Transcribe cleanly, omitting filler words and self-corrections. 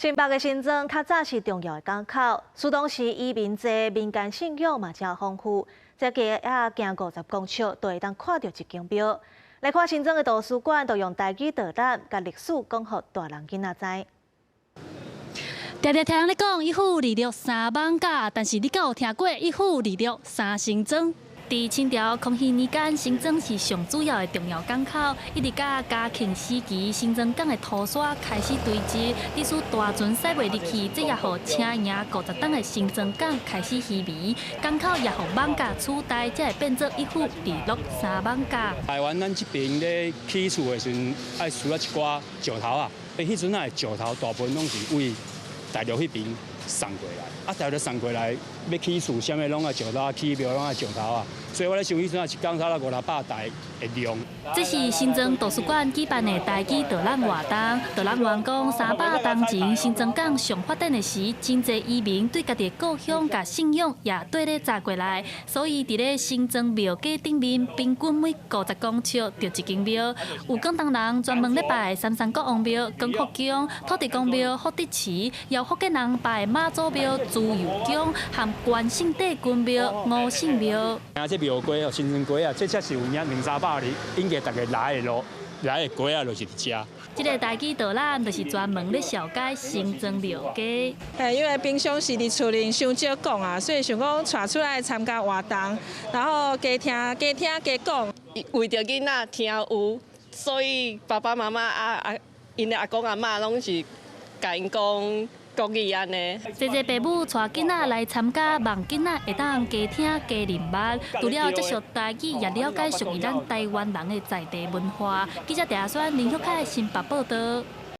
新北的新莊較早是重要的港口，彼當時移民濟，民間信仰嘛誠豐富，這街仔行50公尺就會當看著一間廟。來看新莊的圖書館，就用台語導覽，共歷史講予大人囡仔知。常常聽人咧講一府二鹿三艋舺，但是你敢有聽過一府二鹿三新莊？佇清朝康熙年間，新莊是上主要的重要港口，一直到嘉慶時期，新莊港的土沙開始堆積，致使大船駛袂入去，這也予車營50冬的新莊港開始稀微，港口也予艋舺取代，才會變做一府二鹿三艋舺。台灣咱這邊咧起厝的時陣，愛需要一寡石頭仔，彼陣仔的石頭大部分攏是為大陸彼邊送過來，啊，大陸送過來欲起厝，啥物攏愛石頭，起廟攏愛石頭仔，所以我咧想彼陣仔一工差不多五六百台的量。這是新莊圖書館舉辦的台語導覽活動，導覽員講，300冬前新莊港上發展的時，真濟移民對家己的故鄉佮信仰也綴咧紮過來，所以佇咧新莊廟街頂面，平均每50公尺就一間廟。有廣東人專門咧拜三山國王廟、光福宮、土地公廟、福德祠，有福建人拜媽祖廟、慈祐宮和關聖帝君廟、吳姓廟。啊，這廟街哦，新莊街啊，這才是有影兩三百年，應該逐家來的路，來的街仔就是佇遮。這个台語導覽就是專門咧紹介新莊廟街。嘿，因為平常時佇厝裡傷少講啊，所以想講帶出來參加活動，然後加聽加聽加講。為著囡仔聽有，所以爸爸媽媽啊啊，𪜶的阿公阿嬤攏是共𪜶講國語按呢。濟濟爸母帶囡仔來參加，望囡仔會當加聽加認捌。除了接受台語，也了解屬於咱台灣人的在地文化。記者鄭阿選、林旭凱新北報導。